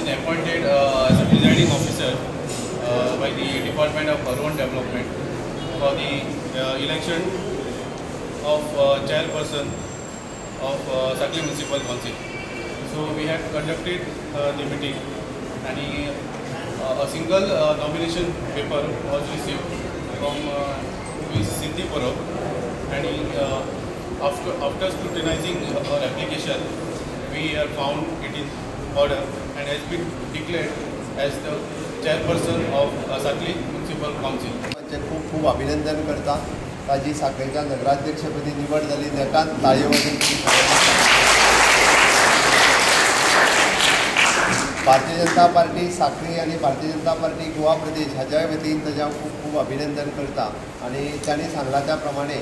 been appointed as a presiding officer by the Department of Urban Development for the election of chairperson of Sanquelim Municipal Council. So we had conducted the meeting and a single nomination paper was received from Ms. Siddhi Parab, and after scrutinizing her application, we have found it in order and has been declared as the chairperson of Sanquelim Municipal Council. खूब खूब अभिनंदन करता. ताजी सांखळेच्या नगराध्यक्षपदी निवड जाली. नेटान ताळयो वाजोवन भारतीय जनता पार्टी सांखळी आनी भारतीय जनता पार्टी गोवा प्रदेश हाज्याय वतीन ताजें हांव खूब खूब अभिनंदन करता. आनी तांणी सांगलां त्या प्रमाणे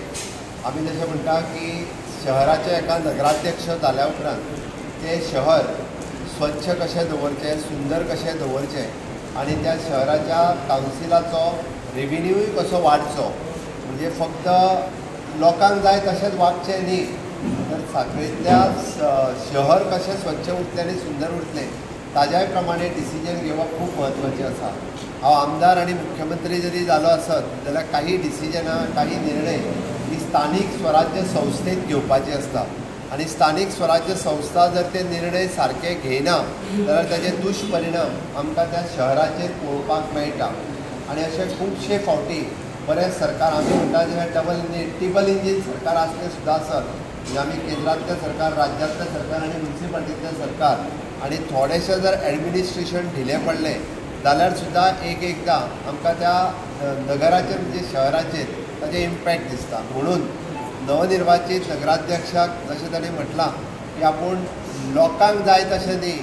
आमी जशें म्हणटा की शहराचे एका नगराध्यक्ष जाल्या उपरांत तें शहर स्वच्छ कशें दवरचें, सुंदर कशें दवरचें आनी त्या शहराच्या कावन्सिलाचो रेविन्यूय कसो वाडचो, म्हणजे फक्त लोकांक जाय तशेंच वागचें न्ही, तर सांखळेंतल्या शहर कशें स्वच्छ उरतलें आनी सुंदर उरतलें ताज्याय प्रमाणे डिसिजन घेवप खूब म्हत्वाचें आसा. हांव आमदार आनी मुख्यमंत्री जरी जालो आसत जाल्यार काही डिसिजनां, काही निर्णय ही स्थानीक स्वराज्य संस्थेत घेवपाची आसता आनी स्थानीक स्वराज्य संस्था जर ते निर्णय सारके घेयना जाल्यार ताजे दुश्परिणाम आमकां त्या शहराचेर पळोवपाक मेळटा. आनी अशे खुबशे फावटी बरें सरकार आमी म्हणटा जें डबल इंजीन, ट्रिपल इंजीन सरकार आसलें सुद्दां आसत, म्हणजे आमी केंद्रांतलें सरकार, राज्यांतलें सरकार आनी म्युनिसिपालिटींतलें सरकार, आनी थोडेशें जर एडमिनिस्ट्रेशन ढिलें पडलें जाल्यार सुद्दां एक एकदां आमकां त्या नगराचेर म्हणजे शहराचेर ताजें इम्पॅक्ट दिसता. म्हणून नवनिर्वाचित नगराध्यक्षाक जशें ताणें म्हटलां की आपूण लोकांक जाय तशें न्ही,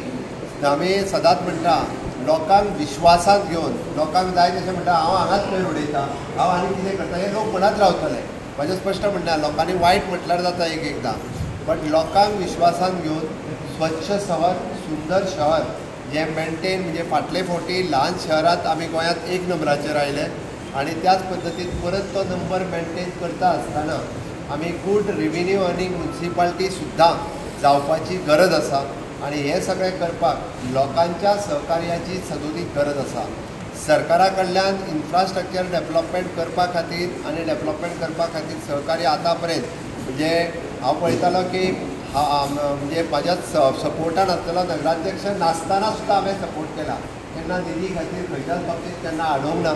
आमी सदांच म्हणटा लोकांक विश्वासांत घेवन, लोकांक जाय तशें म्हणटा हांव हांगाच खंय उडयता, हांव आनी कितें करता, हें लोक म्हणत रावतले. म्हाजें स्पश्ट म्हणणें, लोकांनी वायट म्हटल्यार जाता एक एकदां, बट लोकांक विश्वासांत घेवन स्वच्छ शहर, सुंदर शहर जें मेनटेन, म्हणजे फाटले फावटी ल्हान शहरांत आमी गोंयांत एक नंबराचेर आयले आनी त्याच पद्दतीन परत तो नंबर मेनटेन करता आसतना आमी गूड रेविन्यू अर्निंग म्युनिसिपालिटी सुद्दां जावपाची गरज आसा आनी हें सगळें करपाक लोकांच्या सहकार्याची सदोदीत गरज आसा. सरकारा कडल्यान इन्फ्रास्ट्रक्चर डेवलपमेंट करपा खातीर आनी डेवलपमेंट करपा खातीर सहकार्य आतां पर्यंत म्हणजे हांव पळयतालो की म्हणजे म्हाज्या सपोर्टान आसलेलो नगराध्यक्ष नासतना सुद्दां हांवें सपोर्ट केला. केन्ना निधी खातीर खंयच्याच बाबतींत केन्ना आडोवंक ना.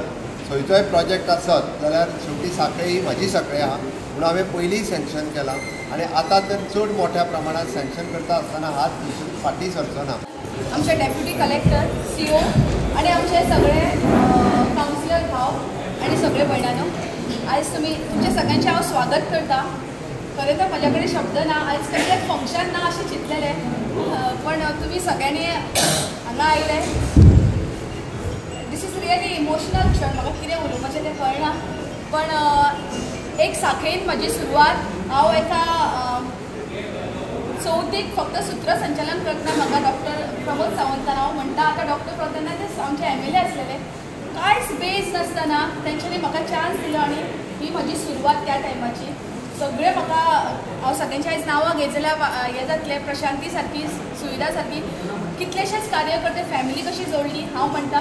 खंयचोय प्रोजेक्ट आसत जाल्यार शेवटी सांखळी ही म्हाजी सांखळी आहा म्हणून हांवें पयलीं सँक्शन केलां आनी आतां तर चड मोठ्या प्रमाणांत सँक्शन करता आसतना हात फाटीं सरचो ना. आमचे डेप्युटी कलेक्टर, CO आनी आमचे सगळे कावन्सिलर भाव आनी सगळे भयणांनो, आयज तुमी तुमच्या सगळ्यांचें हांव स्वागत करता. खरें तर म्हज्या कडेन शब्द ना, आयज कसलें फंक्शन ना अशें चिंतलेलें, पण तुमी सगळ्यांनी हांगा आयले. दिस is really emotional क्षण, म्हाका कितें उलोवपाचें तें कळना, पण एक सांखळेन म्हजी सुरवात. हांव एका चवथीक फक्त सूत्रसंचालन करतना म्हाका डॉक्टर प्रमोद सावंतान, हांव म्हणटा आतां डॉक्टर प्रमोद तेन्ना ते आमचे MLA आसलेले, कांयच बेज नासतना तेंच्यांनी म्हाका चान्स दिलो आनी ही म्हजी सुरवात त्या टायमाची. सगळे म्हाका, हांव सगळ्यांची आयज नांवां घेत जाल्यार हें जातलें, प्रशांती सारकी, सुविधा सारकी, कितलेशेच कार्यकर्ते, फॅमिली कशी जोडली. हांव म्हणटा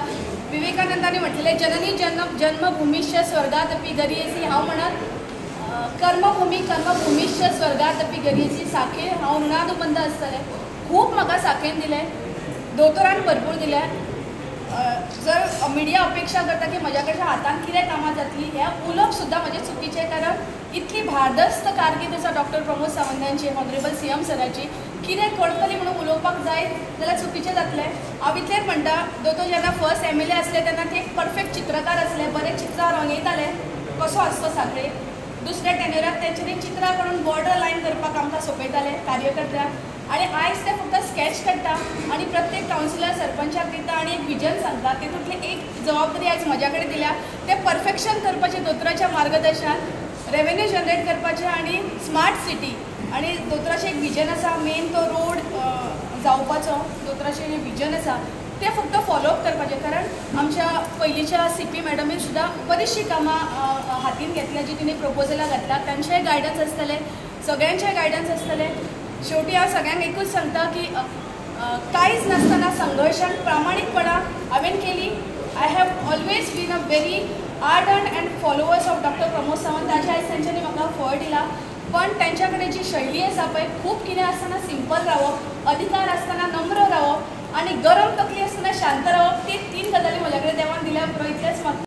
विवेकानंदांनी म्हटलेलें जननी जन्म जन्मभूमिश्च स्वर्गात अपि गरीयसी, हांव म्हणत कर्मभूमी कर्मभूमिश्च स्वर्गात अपि गरीयसी. सांखळे हांव ऋणानुबंध आसतलें. खूब म्हाका सांखळेन दिलें, दोतोरान भरपूर दिलें. जर मिडिया अपेक्षा करता की म्हज्या कडच्या हातान कितें कामां जातलीं, हें उलोवप सुद्दां म्हजें चुकीचें, कारण इतली भारदस्त कारकीर्द आसा डॉक्टर प्रमोद सावंतांची, ऑनरेबल CM सराची, कितें करतली म्हणून उलोवपाक जाय जाल्यार चुकीचें जातलें. हांव इतलेंच म्हणटा, दोतोर जेन्ना फर्स्ट MLA आसले तेन्ना ते एक परफेक्ट चित्रकार आसले, बरे चित्रां रंगयताले कसो आसतो सांखळे. दुसऱ्या टेन्युराक तेंच्यांनी चित्रां काडून बॉर्डर लायन करपाक आमकां सोंपयताले कार्यकर्त्यांक, आनी आयज ते फक्त स्कॅच काडटा आनी प्रत्येक कावन्सिलर सरपंचाक दिता आनी एक विजन सांगता. तितूंतली एक जबाबदारी आयज म्हज्या कडेन दिल्या, तें परफेक्शन करपाचें दोतोराच्या मार्गदर्शनान, रेवेन्यू जनरेट करपाचें आनी स्मार्ट सिटी. आनी दोतोराचें एक विजन आसा, मेन तो रोड जावपाचो दोतोराचें विजन आसा तें फक्त फॉलोअप करपाचें. कारण आमच्या पयलींच्या CP मॅडमीन सुद्दां बरीचशीं कामां हातीन घेतल्या, जी तिणें प्रपोजलां घातल्या, तांचेय गायडन्स आसतलें, सगळ्यांचेय गायडन्स आसतलें. शेवटी हांव सगळ्यांक एकूच सांगता की कांयच नासतना संघर्शान प्रामाणीकपणान हांवें केली. I have always been a very ardent and followers of doctor Pramod Sawant. ताजे आयज तेंच्यांनी म्हाका फळ दिला. पण त्यांच्या कडेन जी शैली आसा पळय, खूब कितें आसतना सिंपल रावप, अधिकार आसतना नम्र रावप.